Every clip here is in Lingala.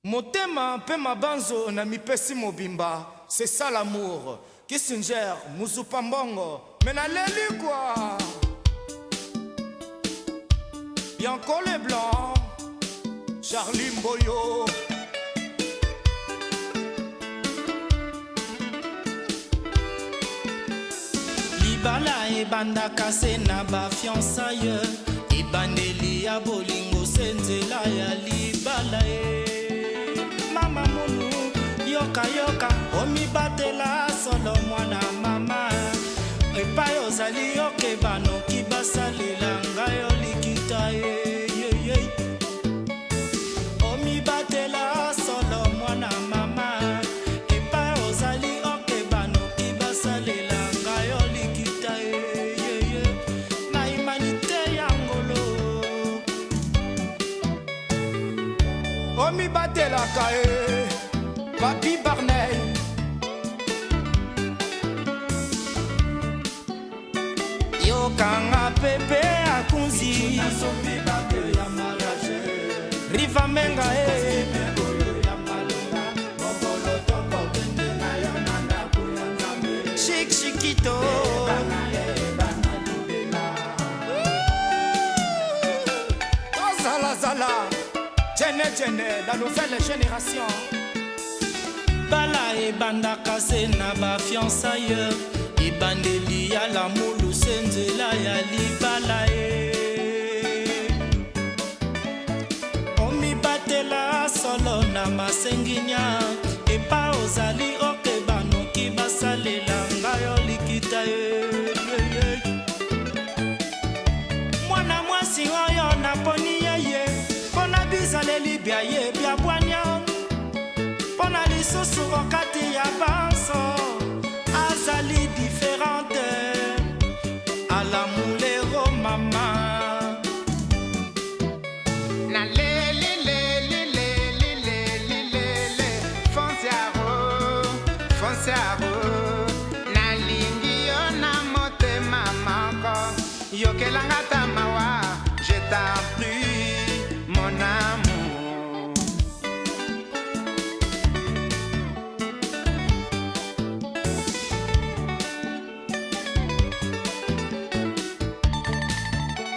Motema mpe mabanzo na mipesi mobimba c'est ça l'amour Kissinger muzupa mbongo mais na leli quoi Bianco le blanc Charlie Mboyo. Libala ebandaka se na ba fiançailles, ebandeli ya bolingo se nzela ya libala e. Mama munu yoka yoka omibatela solo mwana mama epai ozali okeba noki basalela ngai yo likita e ye, ye. Omibatela solo mwana mama epai ozali okeba noki basalela ngai yo likita e ye, ye. Na humanité ya ngolo. Omibatelaka e Papi Barney. Yokanga pepe akunzi Riva Menga e. Chic Chiquito. Zala zala Djene Djene, la nouvelle génération. Bala ebandaka se na ba fiançailles, ebandeli ya lamulu se nzela ya libala e. Omibatela solo na masenginya epa ozali okeba noki basalela ngai yo likita e. Mwana mwasi oyo naponi ye ye mpo na bizaleli bya ye bya bwanya, mpo na lisusu okati ya banso azali différente alamulero mama. Na leli leli leli leli lele fonciaro fonciaro nalingi yo na motema moko yokelanga ta mawa je t'en prie mon amour.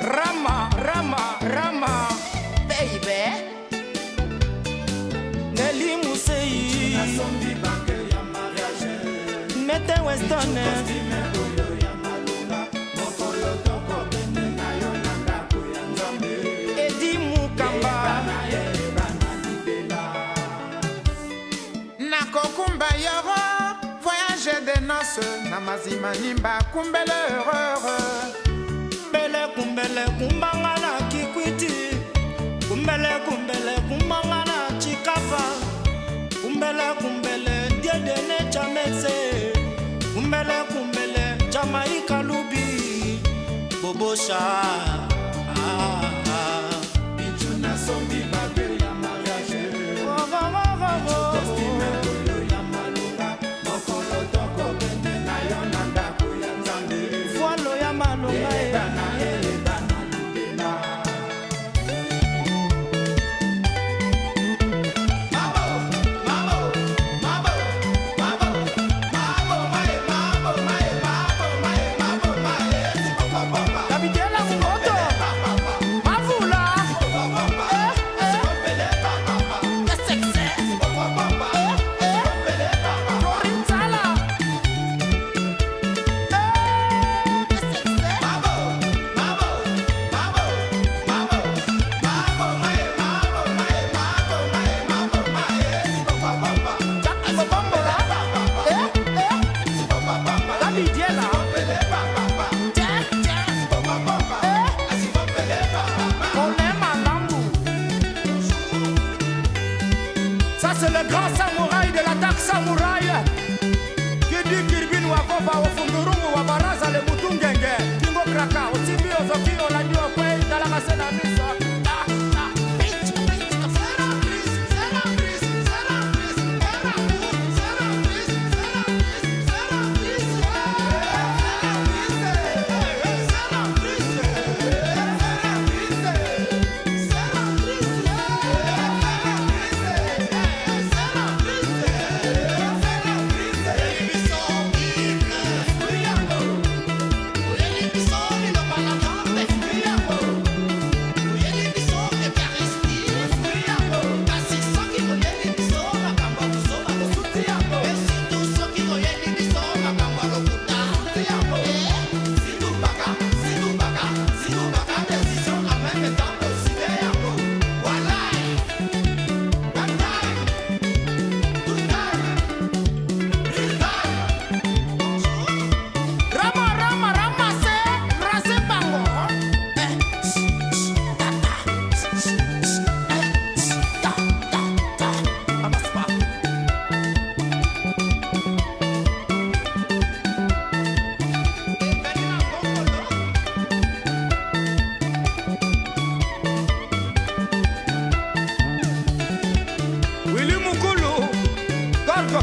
Rama rama rama baby Nelly Musei Mete Weston Edi Mukamba. Nakokumba yoro voyage de noces na mazima nimba kumbele erreur. Kumbele kumbele kumbanga na kikwiti, kumbele kumbele kumbanga na chikapa, kumbele kumbele diedene chamese, kumbele kumbele Jamaika lubi bobosha. Ah, ah. Oh, oh, oh, oh, oh. Voilo ya malonga e. Gabidiela Mungoto Mavula eh, eh. Sexe. Eh, eh. Florinzala. Eh, sexe. Jack Bobombola. Eh, eh. Gabidiela. Tchè, tchè. Eh. Colin Malambu. Ça c'est le grand samouraï de l'attaque samouraï. Qui dit Kirbin Wakoba Ofundurungu wa Baraza le Mutungenge. Kingo Kraka, Osimbi Ozoki Olandi Okwe, Talaka se na miso. Ah, ah. Triste.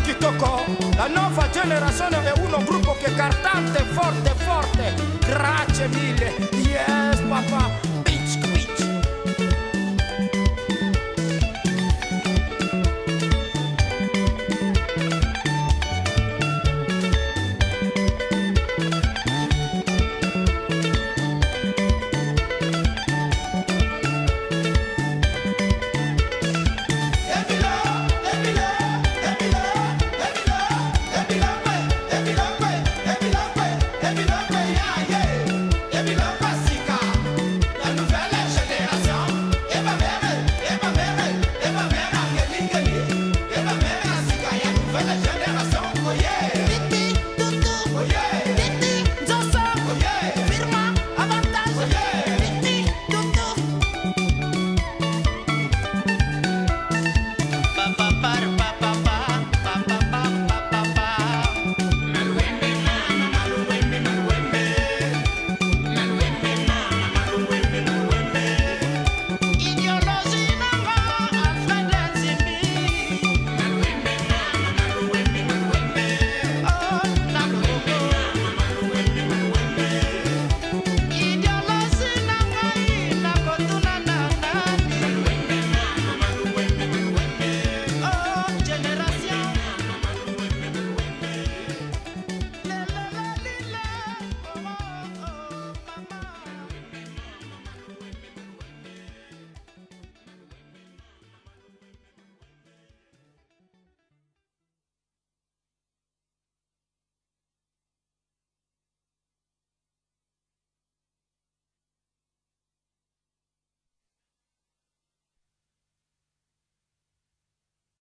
Kitoko. La nuova generazione è uno gruppo che cartante forte forte. Grazie mille. Yes, papa.